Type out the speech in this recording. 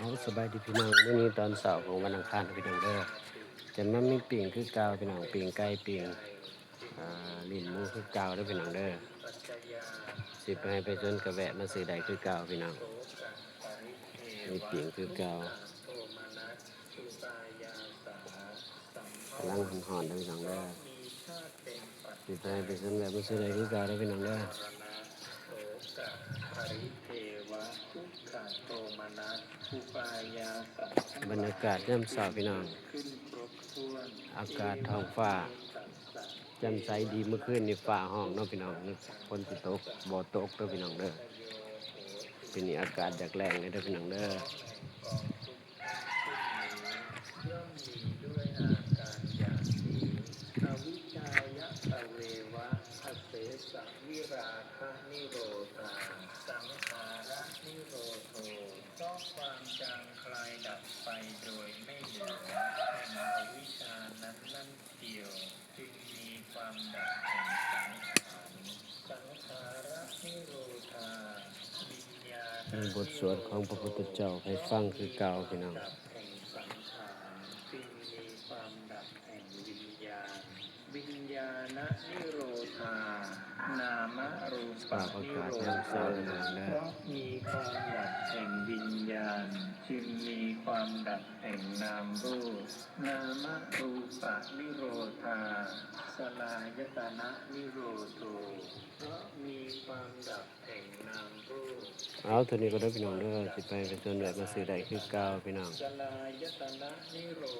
ເອົາ ສະບາຍດີພີ່ນ້ອງ, ມື້ນີ້ຕອນເຊົ້າຂອງວັນອັງຄານເດີພີ່ນ້ອງເດີ, ຈະມາມີປີ້ງຄືເກົ່າພີ່ນ້ອງ, ປີ້ງໄກ່ ປີ້ງ ອ່າ ລີ້ນໝູຄືເກົ່າເດີພີ່ນ້ອງເດີ. ຊິໄປໃຫ້ໄປສວນກະແວະມາຊື້ໄດ້ຄືເກົ່າພີ່ນ້ອງ, ມີປີ້ງຄືເກົ່າ. ກຳລັງຮ້ອນໆເດີພີ່ນ້ອງເດີ, ຊິໄປໃຫ້ໄປສວນແວະມາຊື້ໄດ້ຄືເກົ່າເດີພີ່ນ້ອງເດີ. ບັນຍາກາດຍາມເຊົ້າພີ່ນ້ອງ, ອາກາດທ້ອງຟ້າແຈ່ມໃສດີ, ມື້ຄືນນີ້ຟ້າຮ້ອງເນາະພີ່ນ້ອງ, ຝົນຊິຕົກບໍ່ຕົກເດີພີ່ນ້ອງເດີ. ປີນີ້ອາກາດຢາກແລ້ງເລີຍເດີພີ່ນ້ອງເດີ. ມີບົດສວດຂອງພະພຸດທະເຈົ້າໃຫ້ຟັງຄືເກົ່າພີ່ນ້ອງ. ວິນຍານະນິໂຣທາ ນາມະຮູປະນິໂຣທາ ເພາະມີຄວາມດັບແຫ່ງວິນຍານ ຈຶ່ງມີຄວາມດັບແຫ່ງນາມຮູບ. ນາມະຮູປະນິໂຣທາ ສະລາຍະຕະນະນິໂຣໂທ ເພາະມີຄວາມດັບແຫ່ງນາມຮູບ. ເອົາ ເທົ່ານີ້ກໍເດີພີ່ນ້ອງເດີ, ຊິໄປ ໄປສວນແວະມາຊື້ໄດ້ຄືເກົ່າພີ່ນ້ອງ.